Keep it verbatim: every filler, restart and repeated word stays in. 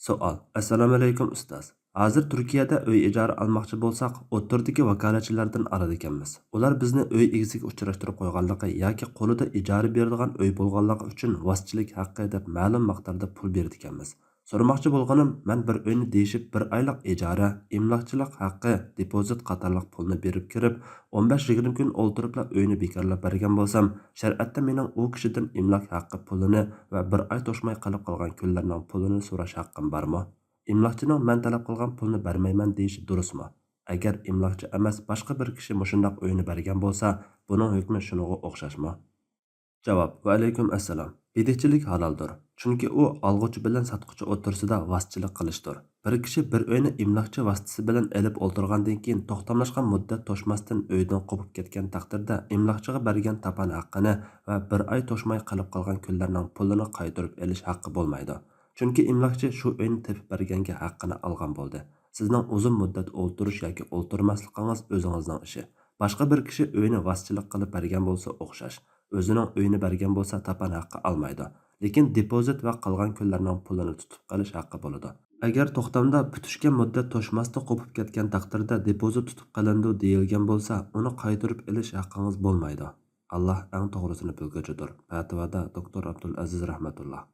سوئال. ئەسسالامۇئەلەيكۇم ئۇستاز. ھازىر تۈركىيەدە ئۆي ئىجارە ئالماقچى بولساق، ئوتتۇرىدىكى ۋاكالەتچىلەردىن ئالىدىكەنمىز. ئۇلار بىزنى ئۆي ئىگىسىگە ئۇچراشتۇرۇپ قويغانلىقى ياكى قولىدا ئىجارە بېرىدىغان ئۆي بولغانلىقى ئۈچۈن ۋاسىتىچىلىك ھەققى دەپ مەلۇم مىقداردا پۇل بېرىدىكەنمىز. سورىماقچى بولغىنىم، مەن بىر ئۆينى دېيىشىپ بىر ئايلىق ئىجارە، ئىملاقچىلىق ھەققى، دېپوزىت قاتارلىق پۇلنى بېرىپ كىرىپ، ئون بەش يىگىرمە كۈن ئولتۇرۇپلا ئۆينى بىكارلاپ بەرگەن بولسام، شەرئەتتە مېنىڭ ئۇ كىشىدىن ئىملاك ھەققى پۇلىنى ۋە بىر ئاي توشماي قېلىپ قالغان كۈنلەرنىڭ پۇلىنى سوراش ھەققىم بارمۇ؟ ئىملاكچىنىڭ مەن تەلەپ قىلغان پۇلنى بەرمەيمەن دېيىشى دۇرۇسمۇ؟ ئەگەر ئىملاكچى ئەمەس باشقا بىر كىشى مۇشۇنداق ئۆينى بەرگەن بولسا، بۇنىڭ ھۆكمى شۇنىڭغا ئوخشاشمۇ؟ جاۋاب. ۋەئەلەيكۇم ئەسسالام. بېدىكچىلىك ھالالدۇر. چۈنكى ئۇ ئالغۇچى بىلەن ساتقۇچى ئوتتۇرىسىدا ۋاسىتىچىلىك قىلىشتۇر. بىر كىشى بىر ئۆينى ئىملاكچى ۋاسىتىسى بىلەن ئېلىپ ئولتۇرغاندىن كېيىن، توختاملاشقان مۇددەت توشماستىن ئۆيدىن قوپۇپ كەتكەن تەقدىردە، ئىملاكچىغا بەرگەن تاپان ھەققىنى ۋە بىر ئاي توشماي قېلىپ قالغان كۈنلەرنىڭ پۇلىنى قايتۇرۇپ ئېلىش ھەققى بولمايدۇ. چۈنكى ئىملاكچى شۇ ئۆينى تېپىپ بەرگەنگە ھەققىنى ئالغان بولدى. سىزنىڭ ئۇزۇن مۇددەت ئولتۇرۇش ياكى ئولتۇرماسلىقىڭىز ئۆزىڭىزنىڭ ئىشى. باشقا بىر كىشى ئۆينى ۋاسىتىچىلىك قىلىپ بەرگەن بولسا ئوخشاش. ئۆزىنىڭ ئۆيىنى بەرگەن بولسا تاپان ھەققى ئالمايدۇ. لېكىن دېپوزىت ۋە قالغان كۈنلەرنىڭ پۇلىنى تۇتۇپ قېلىش ھەققى بولىدۇ. ئەگەر توختامدا پۈتۈشكەن مۇددەت توشماستا قوپۇپ كەتكەن تەقدىردە دېپوزىت تۇتۇپ قېلىنىدۇ دېيىلگەن بولسا، ئۇنى قايتۇرۇپ ئېلىش ھەققىڭىز بولمايدۇ. ئاللاھ ئەڭ توغرىسىنى بىلگۈچىدۇر. پەتىۋادا دوكتور ئابدۇلئەزىز رەھمەتۇللاھ.